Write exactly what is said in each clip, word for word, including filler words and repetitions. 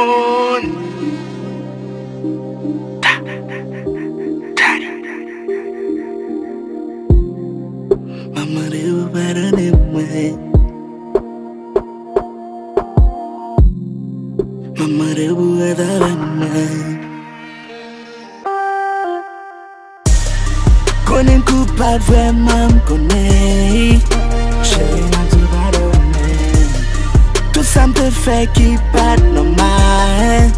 Manman de ou padone mwen. Manman de ou padone mwen. Konnen m koupab vrèman, m konnen. Cheri, m ap di w padone. Tout sa m te fè ki pa t nòmal.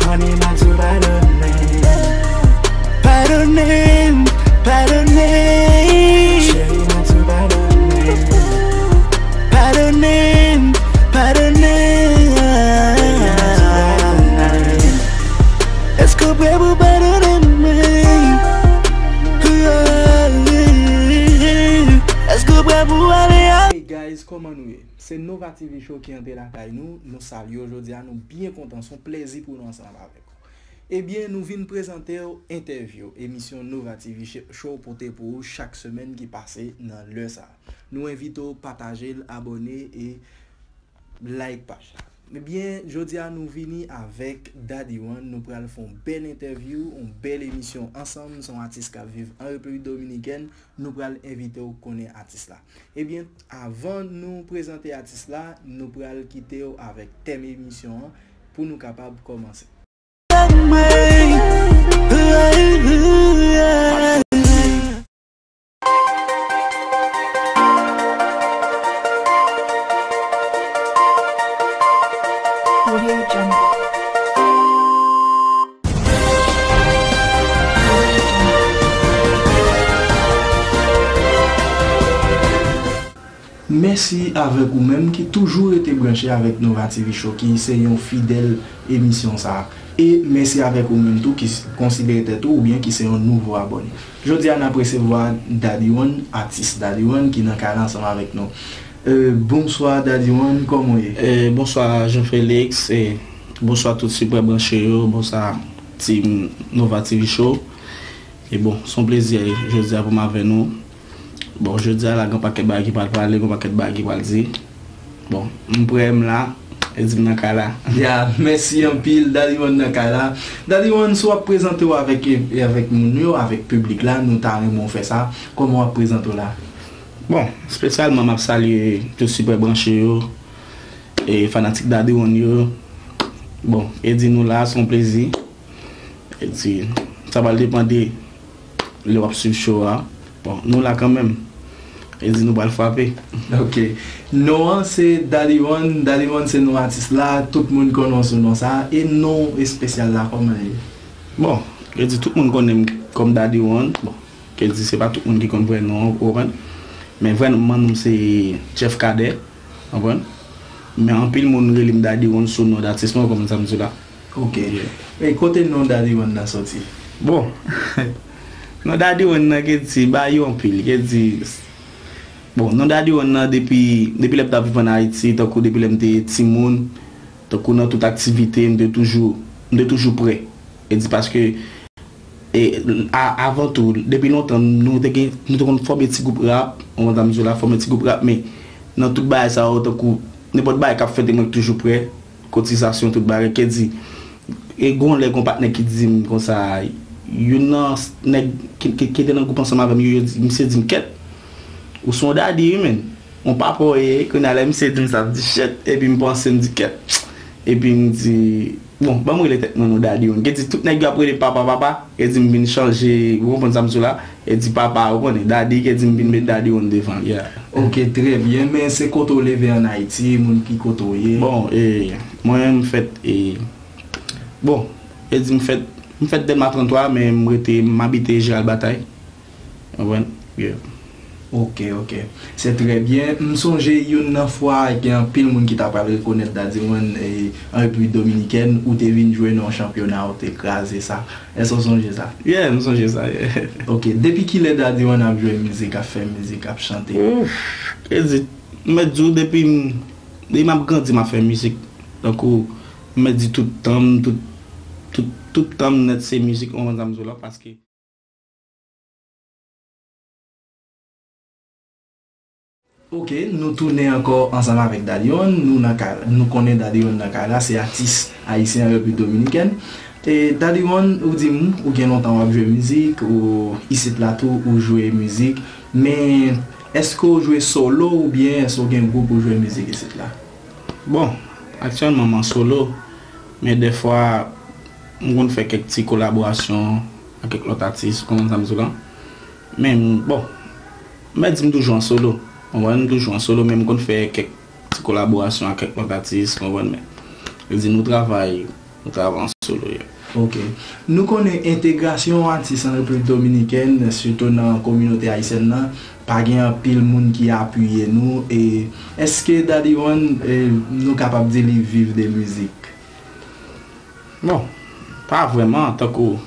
Honey, m ap di w padone. Padone m, padone. Cheri, m ap di w padone. Padone m, padone. Èske w prè pou padone mwen? Èske w prè pou ale a? Hey guys, kòman nou ye? Se Nova T V Show ki antre lakay nou. Nou salye w jodi a, nou byen kontan. Se yon plezi pou nou ansanm avèk ou. Ebyen, nou vin prezante w entèvyou emisyon Nova T V Sh-, Show pote pou ou chak semèn ki pase nan lè sa a. Nou envite w pataje l, abòne e like paj la. Ebyen, jodi a nou vini avèk Daddy One. Nou pral fè yon bèl entèvyou, yon bèl emisyon ansanm. Se yon atis k ap viv an Repiblik Dominikèn. Nou pral envite w konnen atis la. Ebyen, avan nou prezante atis la, nou pral kite w avèk tèm emisyon an pou nou kapab kòmanse. Mèsi avèk ou menm ki toujou rete branche avèk Nova T V Show, ki se yon fidèl emisyon sa a. E mèsi avèk ou menm tou ki s-, konsidere tèt ou oubyen ki se yon nouvo abòne. Jodi a, n ap resevwa Daddy One, atis Daddy One, ki nan kay la ansanm avèk nou. E, bonswa, Daddy One, kòman w ye? E, bonswa, Jean Felix, e, bonswa tout sipè branche yo, bonswa, team Nova T V Show. E bon, se yon plezi, e, jodi a pou m avè nou. Bon, jodi a la, gen pakèt bagay ki pral pale, gen pakèt bagay ki pral di. Bon, m prè, m la, e di m nan kay la. Ya, mèsi anpil, Daddy One nan kay la. Daddy One, si w ap prezante w avèk, e, avèk moun yo, avèk piblik la, nou ta renmen w fè sa. Kòman w ap prezante w la? Bon, espesyalman, m ap salye tout sipè branche yo, e fanatik Daddy One yo. Bon, e di nou la, se yon plezi. E di, sa pral depann de lè w ap swiv show a. Bon, nou la kanmenm. E di nou pral frape. Ok. Non an se Daddy One. Daddy One se non atis la. Tout moun konnen w sou non sa. E non espesyal la, kòman l ye? Bon, e di tout moun konnen m kòm Daddy One. Bon, e di se pa tout moun ki konn vrè non an, ou konprann? Men vrè non m, non m se Jeff Cadet. Konprann? Men anpil moun rele m Daddy One sou non datis mwen, kòm sa m di la. Ok. Yeah. E kote non Daddy One nan soti? Bon. Non Daddy One nan, ke di, bagay yo anpil, ke di, bon, non Daddy One nan depi, depi lè m t ap viv ann Ayiti, tankou depi lè m te timoun, tankou nan tout aktivite, m te toujou, m te toujou prè. E di paske E, a, avan tou, depi lontan, nou te gen, nou te konn fòme ti gwoup rap, ou konprann sa m di w la, fòme ti gwoup rap, men nan tout bagay sa yo, tankou nenpòt bagay k ap fèt, mwen toujou prè, kotizasyon, tout bagay, ke di, e gon lè gon patnè ki di m konsa, youn nan s-, nèg ki, ki, ki te nan gwoup ansanm avè m, yo, yo di, misye di m, "Kèt, ou se yon daddy, wi, menn. Yon papa w ye," kounye a lè misye di m sa, m di, "Shit," epi m panse, m di, "Kèt." Epi m di, Bon, ban m rele tèt mwen non Daddy One. Ke di tout nèg yo ap rele papa, papa. Ke di m vin chanje, ou konprann sa m di w la? E di papa, ou konnen, Daddy, ke di m vin met Daddy One devan l, yeah. Ok, trè byen. Men se kote w leve ann Ayiti, moun ki kote w ye? Bon, e, mwen menm m fèt, e, bon, e di m fèt, m fèt Dèlma trannntwa, men m rete, m abite Jeral Batay. Konprann? Yeah. Ok, ok. Se trè byen. M sonje youn nan fwa, gen anpil moun ki ta pral rekonèt Daddy One, e, an Repiblik Dominikèn, ou te vin jwe nan yon chanpyona, ou te kraze sa. Èske w sonje sa? Yeah, m sonje sa, yeah. Ok. Depi kilè Daddy One ap jwe mizik, ap fè mizik, ap chante? Ouf, ke di, m mèt di w depi m, depi m ap grandi, m ap fè mizik. Tankou, m mèt di tout tan m, tout, tout, tout tan m nèt se mizik, ou konprann sa m di w la, paske Ok, nou tounen ankò ansanm avèk Daddy One. Nou nan kay, nou konnen Daddy One nan kay la, se atis ayisyen an Repiblik Dominikèn. E Daddy One, ou di m, ou gen lontan w ap jwe mizik, ou isit la tou, ou jwe mizik. Men, èske w jwe solo oubyen èske w gen gwoup ou jwe mizik isit la? Bon, aktyèlman m an solo, men dèfwa m konn fè kèk ti kolaborasyon ak kèk lòt atis, ou konprann sa m di w la. Men, bon, m mèt di m toujou an solo, ou konprann, m toujou an solo, men m konn fè kèk ti kolaborasyon ak kèk lòt atis, ou konprann, men, vle di nou travay, nou travay an solo, yeah. Ok. Nou konnen entegrasyon yon atis an Repiblik Dominikèn, sitou nan kominote ayisyèn nan, pa gen anpil moun ki apiye nou. E èske Daddy One, e, nou kapab di li viv de mizik? Bon, pa vrèman, tankou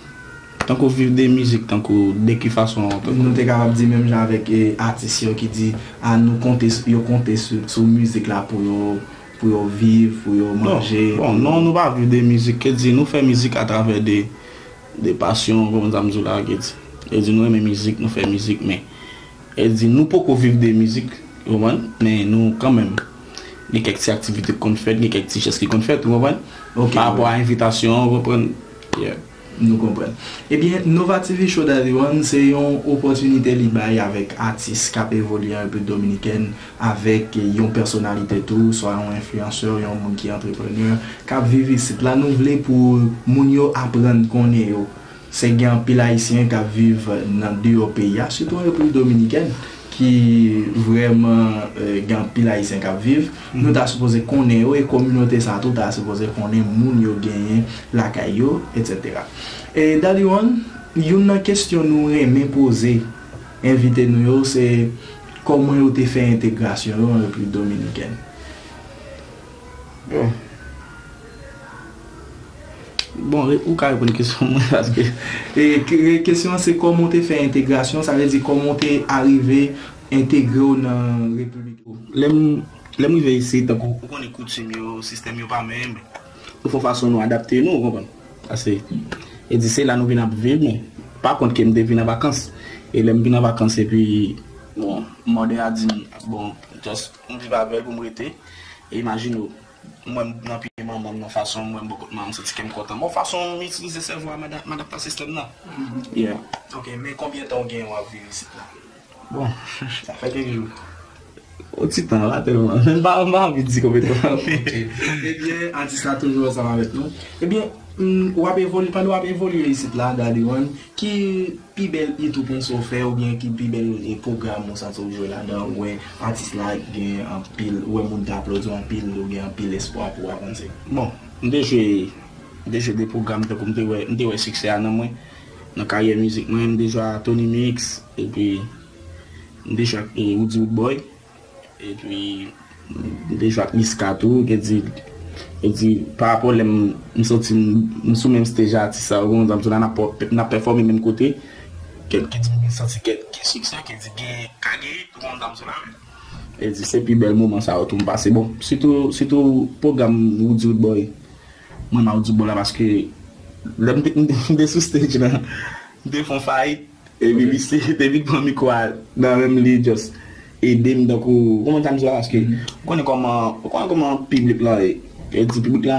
tankou viv de mizik, tankou de ki fason, tankou. Nou te kapab di menm jan avèk e, atis yo ki di, a, nou konte, yo konte sou, sou mizik la pou yo, pou yo viv, pou yo manje. Bon, non, nou pa viv de mizik, ke di nou fè mizik atravè de, de pasyon, kòm sa m di w la, ke di, ke di nou renmen mizik, nou fè mizik, men, e di nou poko viv de mizik, ou konprann, men nou kanmenm gen kèk ti aktivite ki konn fèt, gen kèk ti jès ki konn fèt, ou konprann, Ok, pa rapò a envitasyon, ou konprann, yeah. Nou konprann. Ebyen, Nova T V Show Daddy One se yon opòtinite li bay avèk atis k ap evolye an Repiblik Dominikèn, avèk yon pèsonalite tou, swa yon enfliyansè, yon moun ki antreprenè, k ap viv isit la. Nou vle pou moun yo aprann konnen yo. Se gen anpil ayisyen k ap viv nan deyò peyi a, sitou an Repiblik Dominikèn, ki vrèman, e, gen anpil ayisyen k ap viv. Nou ta sipoze konnen yo, e kominote sa tou ta sipoze konnen moun yo genyen lakay yo, etsetera. E Daddy One, youn nan kesyon nou renmen poze envite nou yo, se kòman yo te fè entegrasyon yo an Repiblik Dominikèn? Bon, bon, re- ou ka reponn kesyon mwen, paske E ke- kesyon an se kòman w te fè entegrasyon, sa vle di kòman w te arive entegre w nan Repiblik. Lè m lè m rive isit, tankou ou konnen koutim yo, sistèm yo pa menm, nou fè fason nou adapte nou, ou konprann? Paske, e di se la nou vin ap viv, men pa kont ke m te vin an vakans. E lè m vin an vakans, epi, bon, mòde a di m, bon, just, m viv avè l pou m rete. E imajine w, mwen m nan pye manman m, nan fason mwen m bò kot manman m, santi kè m kontan. Bon, fason m itilize sèvo a, m adap- m adapte a sistèm nan. Yeah. Ok, men konbyen tan w gen w ap viv isit la? Bon, sa fè kèk jou. O ti tan la tèlman. M pa m pa anvi di konbyen tan. Ebyen, atis la toujou ansanm avèk nou. Ebyen, mm, w ap evolye, pandan w ap evolye isit la, Daddy One, ki pi bèl hit ou panse w fè, oubyen ki pi bèl e, pwogram ou santi w jwe ladan, ou wè atis la gen anpil, ou wè moun te aplodi w anpil, ou gen anpil espwa pou w avanse? Bon, m te jwe, m te jwe de pwogram tankou m te wè, m te wè siksè a nan mwen, nan karyè mizik mwen, m te jwe a Tony Mix, epi m te jwe ak e, Roody Roodboy, epi m te jwe ak Niska tou, ke di, ke di, pa rapò lè m, m soti, m, m sou menm stage a atis sa yo, konn sa m sou la, n ap pò- n ap pèfòme menm kote, ke, ke di m santi ke gen siksè, ke di gen kage, konn sa m sou la, e di se pi bèl moman sa yo tou m pase. Bon, sitou, sitou pwogram Roody Roodboy, mwen m a Roody Roodboy la, paske lè m te, m te sou stage la, m te fè yon fayit, epi misye te vin pran mikwo a nan men m, li just ede m, tankou, konprann sa m di la, paske ou konnen kòman, ou konnen kòman piblik la ye, e di piblik la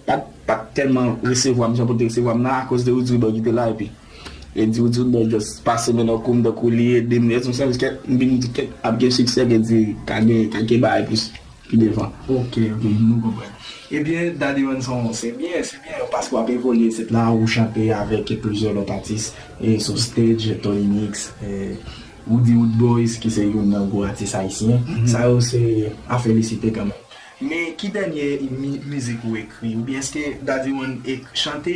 pa t, pa t tèlman resevwa m jan pou l te resevwa m nan, akoz de Roody Roodboy ki te la, epi e di Roody Roodboy just pase men nan kou m, tankou li ede m, e di m santi ke m vin di ke ap gen siksè, ke di ka gen, ka gen bagay plis pi devan. Ok, ok, nou konprann. Ebyen, Daddy One se yon, se byen, se byen, paske w ap evolye isit la, ou chante avèk plizyè lòt atis, e sou stage, Tony Mix, e Roody Roodboys, ki se youn nan gwo atis ayisyen. Sa yo se a felisite kanmenm. Men ki dènye mi- mizik ou ekri? Oubyen èske Daddy One ek- chante,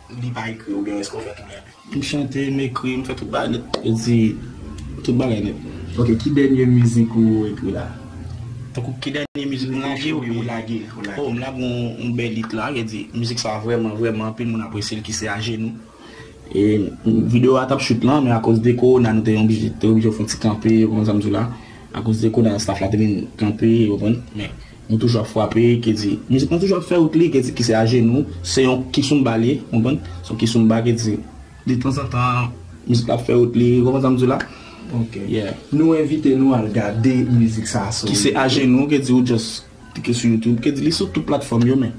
li pa ekri, oubyen èske w fè tou lè de? M chante, m ekri, m fè tout bagay nèt. E di tout bagay nèt. Ok, ki dènye mizik ou ekri la? Tankou ki dènye mizik m lage oubyen? Ou lage, ou lage. Oh, m lage yon, yon bèl hit la, e di mizik sa vrèman, vrèman, anpil moun apresye l, ki se Ajenou. E videyo a t ap shoot lan, men akoz de kowona, nou te oblije, te oblije fè yon ti kanpe, ou konprann sa m di w la. Akoz de kowona, staff la te vin kanpe, ou konprann? Men nou toujou ap frape, ke di mizik lan toujou ap fè wout li, ke di ki se Ajenou, se yon kizomba li ye, ou konprann? Se yon kizomba, ke di detanzantan mizik la ap fè wout li, ou konprann sa m di w la? Ok. Yeah. Nou envite nou al gade mizik sa sou YouTube. Ki se Ajenou, ke di ou just klike sou YouTube, ke di li sou tout platfòm yo, men.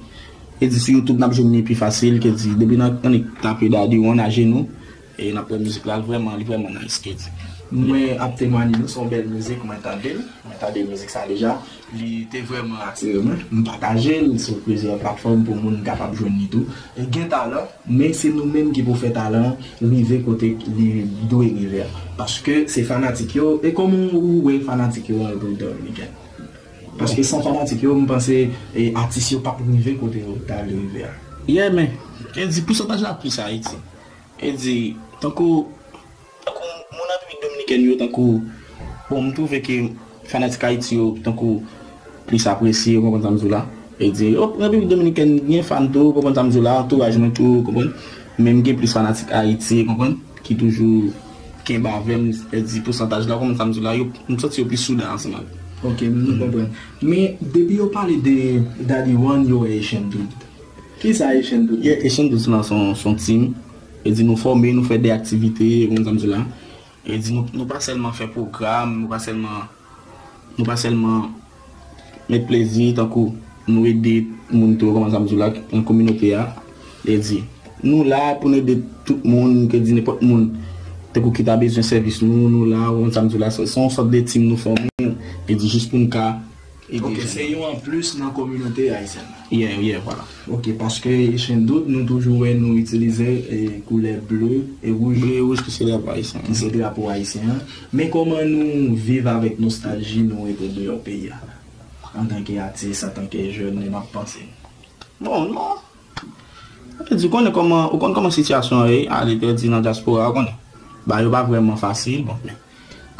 E di sou YouTube, n ap jwenn li pi fasil, ke di depi nan, annik tape Daddy One Ajenou, e n ap wè mizik la, li vrèman, li vrèman nice, ke di. Mwen ap temwanye nou, se yon bèl mizik, mwen tande l, mwen tande mizik sa deja. Li te vrèman atire mwen. M pataje l sou plizyè platfòm pou moun kapab jwenn li tou. E gen talan, men se nou menm ki pou fè talan an rive kote li dwe rive a. Paske se fanatik yo, e kòman ou wè fanatik yo an Repiblik Dominikèn? Paske san fanatik yo, m panse e, atis yo p ap rive kote yo ta vle rive a. Yeah, men, e di pousantaj la plis Ayiti. E di, tankou, tankou moun Repiblik Dominikèn yo, tankou, bon, m twouve ke fanatik Ayiti yo, tankou, plis apresye, ou konprann sa m di w la. E di, o, Repiblik Dominikèn gen fan tou, ou konprann sa m di w la, antouraj mwen tou, ou konprann. Men m gen plis fanatik Ayiti, ou konprann, ki toujou kenbe avè m, e di pousantaj la, ou konprann sa m di w la, yo, m santi yo plis soude ansanm avè m. Ok, m konprann. Men, depi yo pale de Daddy One, yo wè Echendoud. Kisa Echendoud? Yeah, Echendoud se yon, se yon team. E di nou fòme, nou fè de aktivite, ou konprann sa m di w la. E di nou, nou pa sèlman fè pwogram, nou pa sèlman, nou pa sèlman met plezi, tankou nou ede moun tou, ou konprann sa m di w la, nan kominote a. E di, nou la pou n ede tout moun, ke di nenpòt moun, tankou ki ta bezwen sèvis nou, nou la, ou konprann sa m di w la, se, se yon sòt de team nou fòme, e di jis pou n ka ede jèn. Ok, se yon anplis nan kominote ayisyèn nan. Yeah, yeah, vwala. Ok, paske Echendoud, nou toujou wè nou itilize e, koulè ble e wouj. Ble e wouj ki se drapo ayisyen. Ki se drapo ayisyen an. Men kòman nou viv avèk nostalji nou rete deyò peyi a? Antanke atis, antanke jèn, m ap panse. Bon, non. Sa vle di, ou konnen kòman, ou konn kòman sitiyasyon an ye, ale pèdi nan dyaspora, ou konnen. Bagay yo pa vrèman fasil, bon, men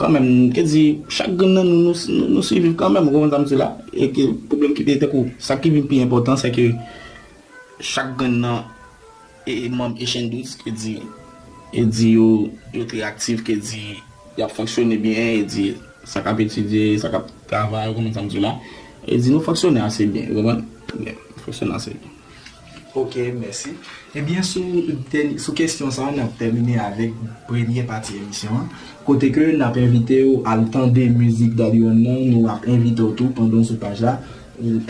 kanmenm, ke di, chak grenn nan nou, nou, nou, nou siviv kanmenm, ou konprann sa m di la? E ke pwoblèm ki te, tankou, sa ki vin pi enpòtan, se ke chak grenn nan, e, e manm Echendoud, ke di, e di yo, yo trè aktif, ke di, y ap fonksyone byen, e di, sa k ap etidye, sa k ap travay, ou konprann sa m di la? E di, nou fonksyone ase byen, ou konprann? Yeah, nou fonksyone ase byen. Ok, mèsi. Ebyen, sou, dèny- sou kesyon sa a, n ap tèmine avèk premye pati emisyon an, kote ke n ap envite w al tande mizik Daddy One nan, nou ap envite w tou pandan w sou paj la,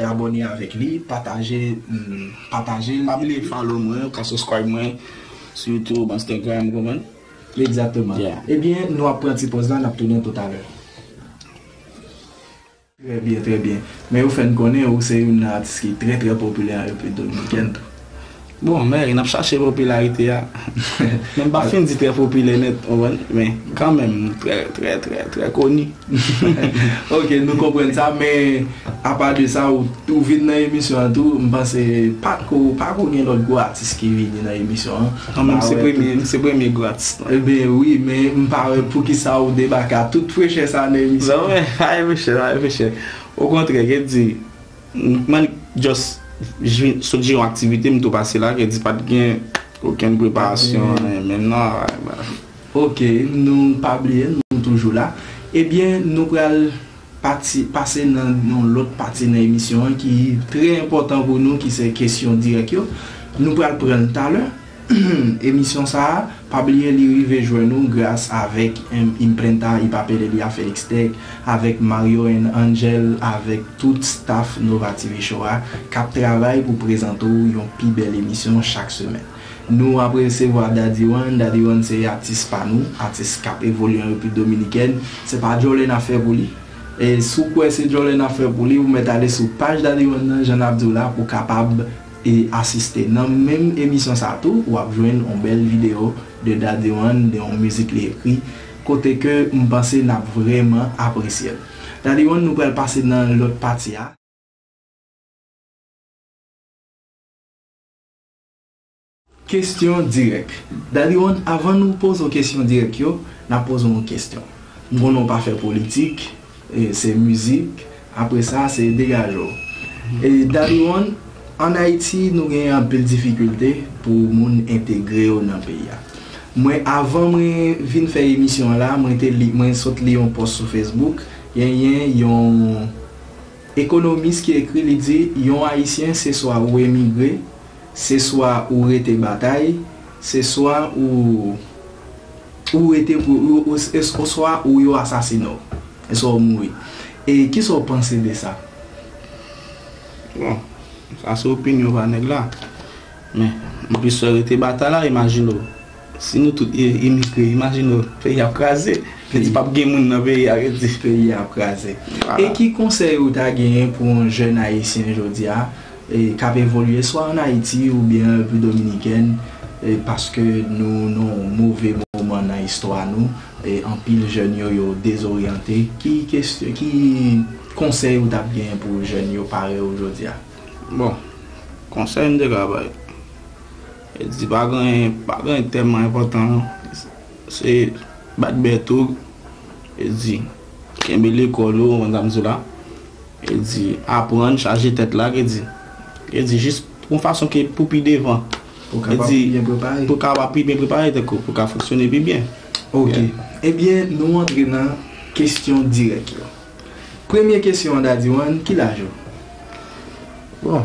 abòne avèk li, pataje, mm, pataje l. Pa bliye follow mwen, ou ka subscribe mwen sou YouTube, Instagram, ou konprann? Egzakteman. Yeah. Ebyen, nou ap pran ti pòz la, n ap tounen toutalè. Trè byen, trè byen. Men yo fè n konnen ou se youn nan atis ki trè, trè popilè an Repiblik Dominikèn tou. Bon, men n ap chache popilarite a. Men m pa fin di trè popilè nèt, ou konprann? Men kanmenm, trè, trè, trè, trè koni. Ok, nou konprann sa, men apa de sa, ou, ou vin nan emisyon an tou, m panse pa ko, pa ko gen lòt gwo atis ki vini nan emisyon an. Non, men m se premye, m se premye gwo atis. Ebyen, wi, men m pa wè poukisa ou debake a tout frechè sa nan emisyon. Non, men, pa gen frechè, pa gen frechè. Okontrè, ke di, m just jwi- sot jwe yon aktivite, m tou pase la, ke di pa t gen okenn preparasyon, anyen menm non. Ok, nou pa bliye, nou toujou la. Ebyen, nou pral pati, pase nan yon lòt pati nan emisyon an ki trè enpòtan pou nou, ki se kesyon dirèk yo. Nou pral pran l talè. Emisyon sa a, pa bliye li rive jwenn ou gras avèk, em, Imprenta Ipapelelia Felix Tech, avèk Mario and Angel, avèk tout staff Nova T V Show a, k ap travay pou prezante w yon pi bèl emisyon chak semèn. Nou ap resevwa Daddy One. Daddy One se atis pa nou, atis k ap evolye an Repiblik Dominikèn. Se pa djòlè n ap fè pou li. E si w kwè se djòlè n ap fè pou li, ou mèt ale sou paj Daddy One nan, jan n ap di w la, pou w kapab e asiste. Nan menm emisyon sa a tou, w ap jwenn yon bèl videyo de Daddy One, de yon mizik li ekri, kote ke m panse n ap vrèman apresye l. Daddy One, nou pral pase nan lòt pati a. Kesyon dirèk. Daddy One, avan nou poze w kesyon dirèk yo, n ap poze w yon kesyon. M konnen w pa fè politik, e, se mizik, apre sa, se degaje w. E, Daddy One, ann Ayiti, nou gen anpil difikilte pou moun entegre yo nan peyi a. Mwen, avan mwen vin fè emisyon an la, mwen te li, mwen sot li yon pòs sou Facebook, genyen yon ekonomis ki ekri, li di, yon Ayisyen, se swa ou emigre, se swa ou rete batay, se swa ou, ou rete pou, ou, ou, es- oswa ou yo asasine w, eswa ou mouri. E kisa w panse de sa? Bon, sa se opinyon pa nèg la. Men, m plis wè rete batay la, imajine w. Si nou tout i- imigre, imajine w, peyi ap kraze. Yo di p ap gen moun nan peyi a, yo di. Peyi ap kraze. Vwala. E ki konsèy ou ta genyen pou yon jèn ayisyen jodi a, e, k ap evolye swa ann Ayiti oubyen Repiblik Dominikèn, e, paske nou nan yon move moman nan istwa nou, e, anpil jèn yo, yo dezoryante. Ki kestyon, ki konsèy ou t ap genyen pou jèn yo parèy ou jodi a? Bon, konsèy m te ka bay. E di pa gen, pa gen tèlman enpòtan. Se bat bèt ou. E di, kenbe lekòl ou, ou konn sa m di w la. E di, aprann, chaje tèt la, e di. E di, jis yon fason ke pou pi devan. Pou kapab pi byen prepare. Pou kapab pi byen prepare, tankou, pou ka fonksyone pi byen. Ok. Ebyen, nou antre nan kesyon dirèk yo. Premye kesyon an, Daddy One, ki laj ou? Bon.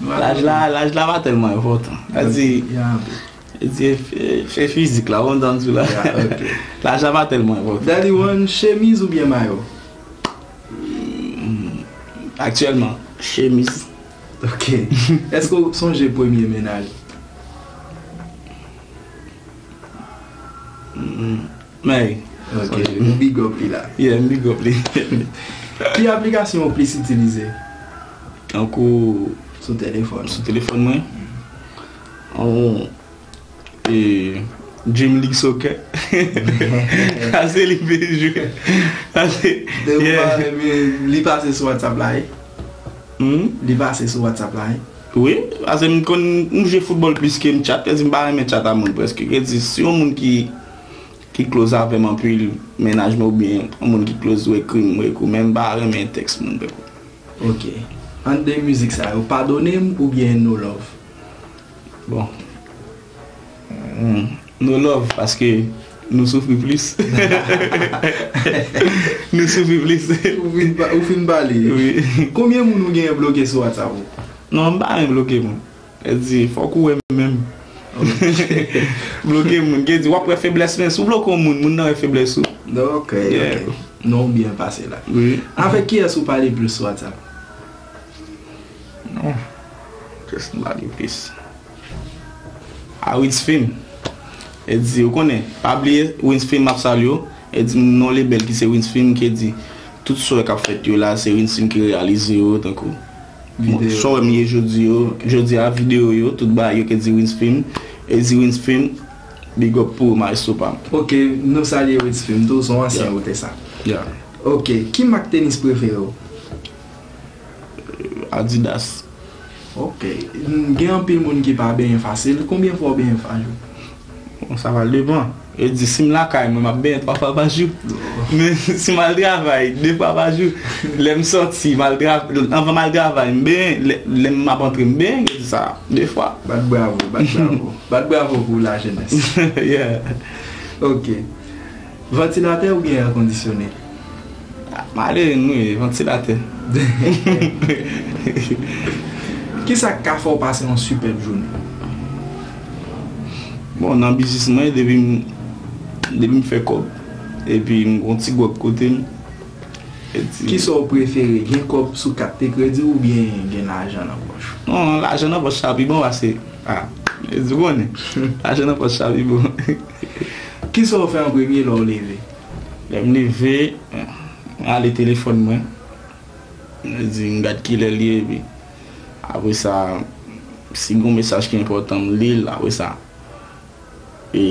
Laj la, laj la pa tèlman enpòtan. Sa di, Ya, di fè, fè fizik la, ou konn sa m di w la. Ya, ok. Laj la pa tèlman enpòtan. Daddy One, chemiz oubyen mayo? Aktyèlman, chemiz. Ok. Èske w sonje premye mennaj? Men, Ok. Ou big up li la. Yeah, m big up li. Ki aplikasyon ou plis itilize? Tankou Sou telefòn. Sou telefòn mwen. On, e, Dream League Soccer. Sa se li m plis jwe. Sa se, De ou yeah. Pa renmen li pase sou WhatsApp la, wi? Hmm? Li pase sou WhatsApp la, wi? Wi, paske m konn, m jwe foutbòl plis ke m chat, e di m pa renmen chat a moun prèske. E di si yon moun ki, ki close avè m anpil, mennaj mwen oubyen yon moun ki close, ou ekri m, ou ekri w, men m pa renmen tèks moun prèske. Ok. Ant de mizik sa yo, Padone m oubyen No Love? Bon. Hmm. No Love, paske nou soufri plis. Nou soufri plis. Ou fin pa- ou fin pale. Wi. Konbyen moun ou genyen bloke sou WhatsApp ou? Non, m pa renmen bloke moun. E di, fòk ou wè m menm. Bloke moun. Ke di, w ap wè feblès, men si w bloke yon moun, moun nan wè feblès ou. Ok, ok. Non, ou byen pase la. Wi. Avèk kiyès ou pale plis sou WhatsApp? Non. Just m pale plis. A Winsfilm. E di, ou konnen, pa bliye, Winsfilm ap salye w. E di, m nan yon lebèl ki se Winsfilm, ke di, tout sòy k ap fèt yo la, se Winsfilm ki reyalize yo, tankou. Bon, sòy m ye jodi yo, jodi a, videyo yo, tout bagay yo ke di Winsfilm. E di Winsfilm, big up pou ou, maestro pa m. Ok, nou salye Winsfilm tou, se yon ansyen otè sa. Yeah. Ok, ki mak tenis prefere w? Adidas. Ok. Gen anpil moun ki pa benyen fasil. Konbyen fwa w benyen pa jou? Bon, sa va depann. E di, si m lakay mwen, m ap benyen twa fwa pa jou. Men si m al travay, de fwa pa jou. Lè m sòti, m al tra- anvan m al travay, m benyen. Lè, lè m ap antre, m benyen. E di sa, de fwa. Bat bravo, bat bravo. Bat bravo pou lajenès. Yeah. Ok. Vantilatè oubyen èkondisyone? Malere nou ye, vantilatè. Kisa k ka fè w pase yon sipèb jounen? Bon, nan biznis mwen, depi m, depi m fè kòb, epi m gon ti gwòg kote m, e di- Kisa w prefere, gen kòb sou kat de kredi oubyen gen lajan nan pòch? Non, lajan nan pòch sa pi bon pase. Ah, e di w konnen. Lajan nan pòch sa pi bon. Kisa w fè an premye lè w leve? Lè m leve, m ale telefòn mwen. M di m gad kilè l ye, epi apre sa, si gon mesaj ki enpòtan, m li l. Apre sa, e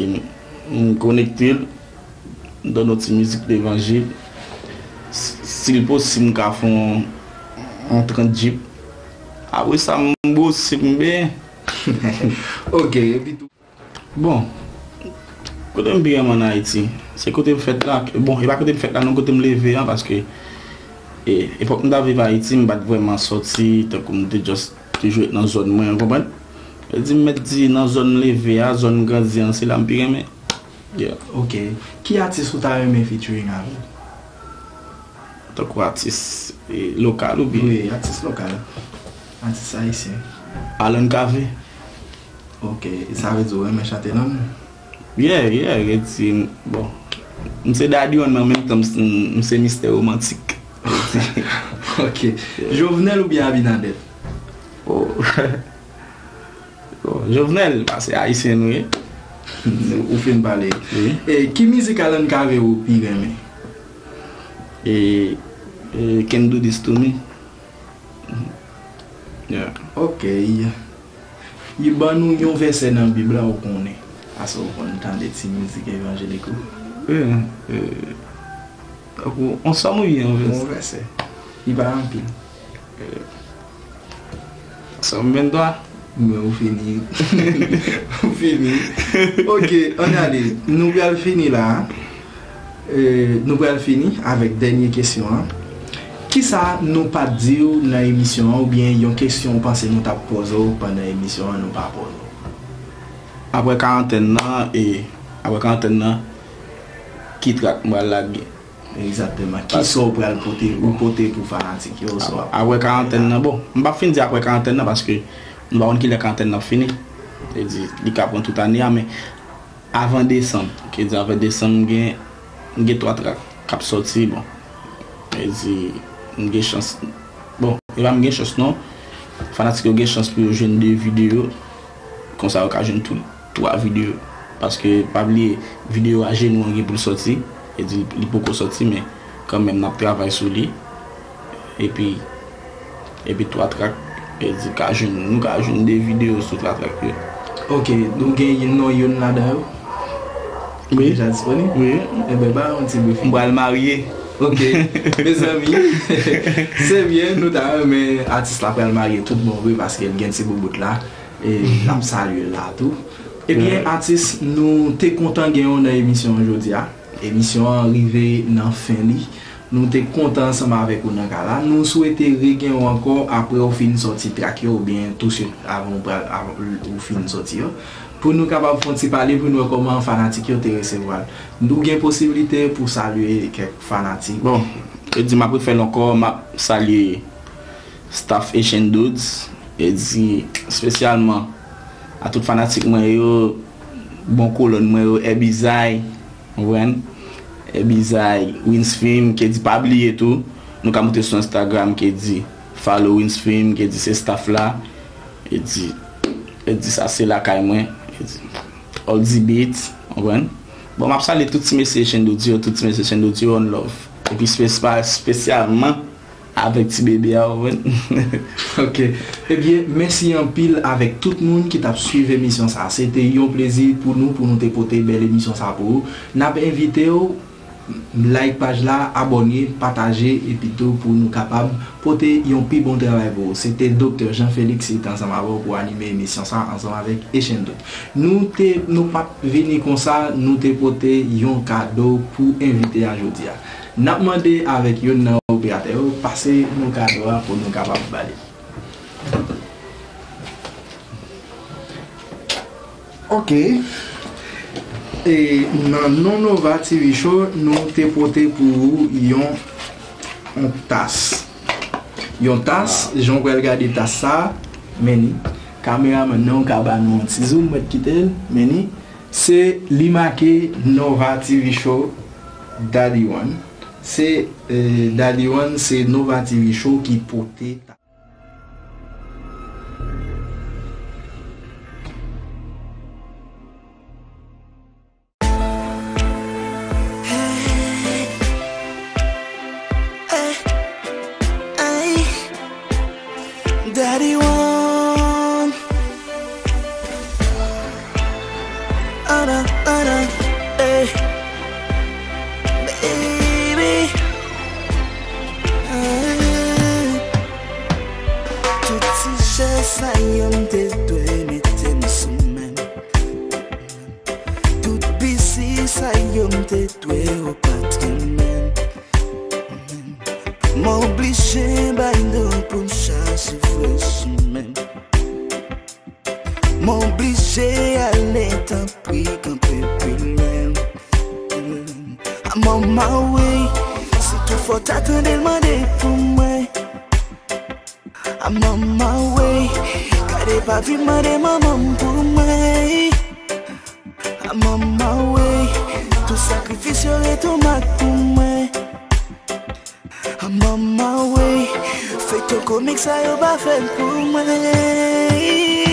m konekte l, m tande yon ti mizik levanjil. Si, si l posib, m ka fè yon, yon trant jip. Apre sa, m bwose, m benyen. Ok, epi tou. Bon, kote m pi renmen ann Ayiti, se kote m fèt la. Bon, e pa kote m fèt la non, kote m leve an, paske, e, epòk m t ap viv Ayiti, m pa t vrèman sòti, tankou m te just toujou ret nan zòn mwen, ou konprann? E di m mèt di nan zòn m leve a, zòn m grandi an, se la m pi renmen. Yeah. Ok. Ki atis ou ta renmen featuring avè l? Tankou atis, e, lokal oubyen? Wi, atis lokal. Atis ayisyen. Alan Cavé. Ok, sa vle di w renmen chante nan moun? Yeah, yeah, redi, bon. M se Daddy One, men an menm tan, m, m se mistè romantik. Ok. Jovenel oubyen Abinader? Oh. Bon, Jovenel, paske ayisyen nou ye. Ou fin pale. Wi. E ki mizik Alan Cavé ou pi renmen? E, e Can't Do This To Me. Yeah. Ok. Ban nou yon vèsè nan Bib la ou konnen. Paske ou konn tande ti mizik evanjelik ou. Yeah, e, tankou, on sòm ou ye, on vèsè. On vèsè. Li pa anpil. Sòm venntwa. Men ou fini. Ou fini. Ok, ann ale. Nou pral fini la. E, nou pral fini avèk dènye kesyon an. Kisa nou pa t di w nan emisyon an, oubyen yon kesyon ou panse nou t ap poze w pandan emisyon an, nou pa poze w? Apre karantèn nan, e, apre karantèn nan, ki trak m pral lage? Egzakteman. Kisa w pral pote, ou pote pou fanatik yo, sa w ap... Apre karantèn nan, bon, m p ap fin di apre karantèn nan, paske nou pa konn kilè karantèn nan ap fini. Se di, li ka pran tout ane a, men avan desanm, ki di avan desanm, m gen, m gen twa trak k ap sòti, bon. Se di, m gen chans, bon, e pa m gen chans non, fanatik yo gen chans pou yo jwenn de videyo, konsa yo ka jwenn tout twa videyo. Paske, pa bliye, videyo a jenou an gen pou l sòti, se di, li poko sòti, men kanmenm n ap travay sou li. Epi, epi twa trak, se di, ka jwenn, nou ka jwenn de videyo sou twa trak yo. Ok, nou gen non youn ladan yo? Wi. Deja disponib? Wi. Enben, ba yon ti briefing. M pral marye. Ok, mezanmi, se byen, nou ta renmen atis la pral marye tout bon vre paske l gen ti boubout la. E n ap salye l la tou. Ebyen, atis, nou te kontan gen w nan emisyon an jodi a. Emisyon an rive nan fen li. Nou te kontan ansanm avèk ou nan ka la. Nou swete regen w ankò apre w fin sòti trak yo oubyen touswit avan w pral, avan w fin sòti yo. Pou nou kapab fè yon ti pale, pou nou wè kòman fanatik yo te resevwa l. Nou gen posiblite pou salye kèk fanatik. Bon, e di m ap refè l ankò, m ap salye staff Asian Dudes, e di espesyalman a tout fanatik mwen yo, bon kolòn mwen yo, Ebizay, konprann? Ebizay, Winsfilm, ke di pa bliye tou, nou ka moute sou Instagram, ke di follow Winsfilm, ke di se staff la, e di, e di sa se lakay mwen, e di Oldie Beats, konprann? Bon, m ap salye tout ti mesye Asian Dudes yo, tout ti mesye Asian Dudes yo, one love. Epi espe-, espesyalman avèk ti bebe a, ou konprann? Ok. Ebyen, mèsi anpil avèk tout moun ki t ap swiv emisyon sa. Se te yon plezi pou nou, pou nou te pote bèl emisyon sa pou ou. N ap envite w like paj la, abòne, pataje, epi tou pou nou kapab pote yon pi bon travay pou ou. Se te Doktè Jean Félix ki te ansanm avè w pou anime emisyon sa ansanm avèk Asian Dudes. Nou te, nou pa t vini konsa, nou te pote yon kado pou envite a jodi a. N ap mande avèk youn nan operatè yo pase nou kado a pou nou kapab ba li. Ok. E nan non Nova T V Show, nou te pote pou ou yon, yon tas. Yon tas, jan w pral gade tas sa, men ni. Kameramann nan, ou ka ba nou yon ti zoom, mwen kite l, men ni. Se li make Nova T V Show Daddy One. Se, eh, Daddy One, se Nova T V Show ki pote ta- Daddy One. Ana, ana, eh. Baby. Eh. Tout ti chè sa yo m te dwe mete m sou men. Tout pisi sa yo m te dwe ou pa t renmen. M oblije bay do pou m chache fre chimen. M oblije ale, tanpri, kanpe pi lwen. I'm on my way. Si tou fò ta tande l mande pou mwen. I'm on my way. Gade papi mande manman m pou mwen. Mama we, tout sakrifis yo ret on mak pou mwen. Mama we, feyton komik sa yo pa fèt pou mwen.